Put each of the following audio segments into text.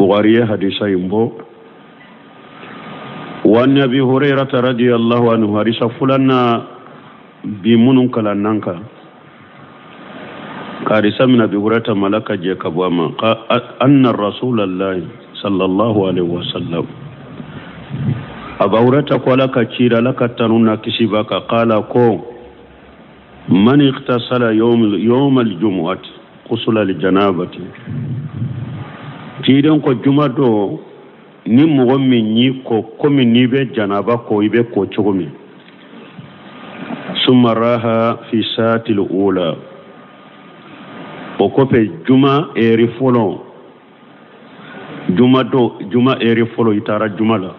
Bukhari ye hadisa in bɔ. Wa an Abi Hurairata radiyallahu anhu, hadisa filanan bi minnu kalannan kan ka hadisa min Abi Hurairata ma, Ala ka jɛ ka bɔ a ma, ka anna rasulallahi sallallahu alaihi wasallam, Aba Hurairata ko Ala ka cira, Ala ka tanu na kisi b'a kan, kala ko man ightasala yawm al-jumu'ati ghusla al-janabati, ciden ko juma don, ni mɔgɔ min y'i ko komi n'i bɛ janaba ko, i bɛ ko cogo min, summa raha fi saati al-ula, o kɔfɛ juma ɛri fɔlɔ, juma don, juma ɛri fɔlɔ, i taara juma la,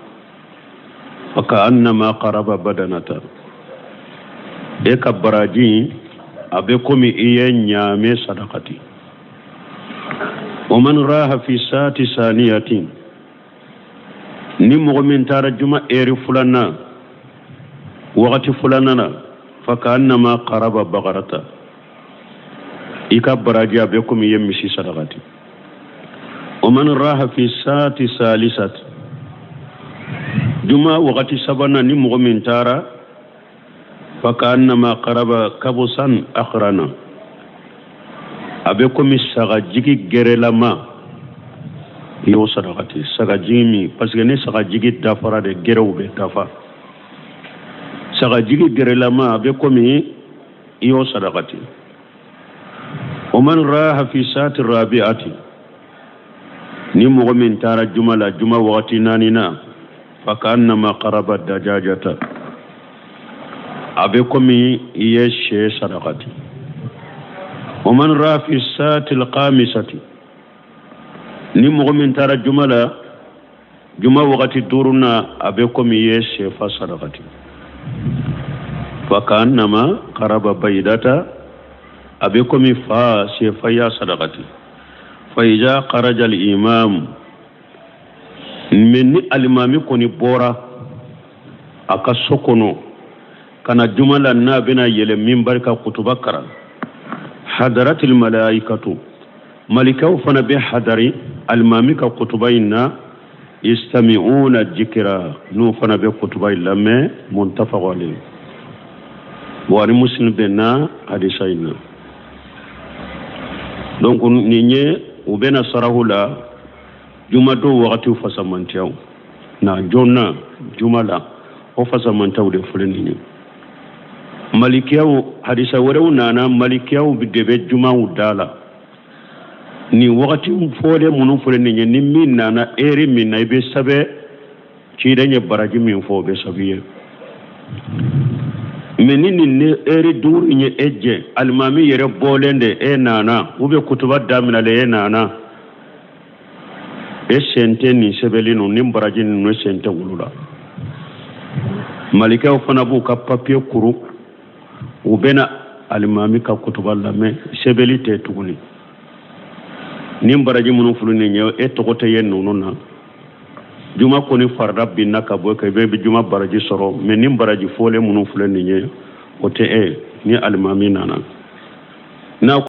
fa ka annama qaraba badanata, e ka baraji a bɛ komi i ye ɲaamɛ sadakati. Wa man raha fi saati saniyatin, ni mɔgɔ min taara juma ɛri filanan, wagati filanan na, fa ka annama qaraba bagarata, i ka baraji a bɛ komi i ye misi sadakati. Wa man raha fi saati salisati, juma wagati sabanan, ni mɔgɔ min taara, fa ka annama qaraba kabusan akhrana, a bɛ komi sagajigi gɛrɛlama i y'o sadakati. Sagajigi min, parce que ni sagajigi dafara de, gɛrɛw bɛ dafa. Sagajigi gɛrɛlama, a bɛ komi i y'o sadakati. Wa man raha fi saati rabi'ati, ni mɔgɔ min taara juma la, juma wagati naaninan, fa ka annama qaraba dajajata, a bɛ komi i ye sɛ sadakati. Wa man raha fi saati alkhamisati, ni mɔgɔ min taara juma la, juma wagati duurunan, a bɛ komi i ye sɛfa sadakati. Fa ka annama qaraba baydata, a bɛ komi fa sɛfa y'a sadakati. Fa iza kharaja al imam, mais ni alimami kɔni bɔra a ka so kɔnɔ ka na juma la, n'a bɛna yɛlɛ minbari ka kutuba karan, hadaratil malaikatu, malikaw fana bɛ hadari alimami ka kutuba in na, yastami'una jikira, n'u fana bɛ kutuba in lamɛn. Muttafaq alayhi, Buhari Muslim bɛnna hadisa in na. Donc nin ye u bɛna sarahu la jumadon wagatiw fasamantiyaw na joona juma la, o fasamantiyaw de filɛ nin ye. Malikiyaw, hadisa wɛrɛw nana, malikiyaw de bɛ jumaw da la nin wagati fɔlen minnu filɛ nin ye. Ni min nana eri min na, i bɛ sɛbɛn, ciden ye baraji min fɔ, o bɛ sɛbɛn ye. Mais ni nin eri duuru in ye e jɛ, alimami yɛrɛ bɔlen de e nana, ou bien kutuba daminɛlen e nana, e sen tɛ nin sɛbɛnni ninnu ni baraji ninnu, sen tɛ olu la. Malikaw fana b'u ka papiye kuru, u bɛna alimami ka kutuba lamɛn, sɛbɛnni tɛ tuguni. Nin baraji minnu filɛ nin ye, e tɔgɔ tɛ ye ninnu na. Juma kɔni farida binna ka bɔ kan, i bɛ juma baraji sɔrɔ, mais nin baraji fɔlen minnu filɛ nin ye, o tɛ e ni alimami nana n'a.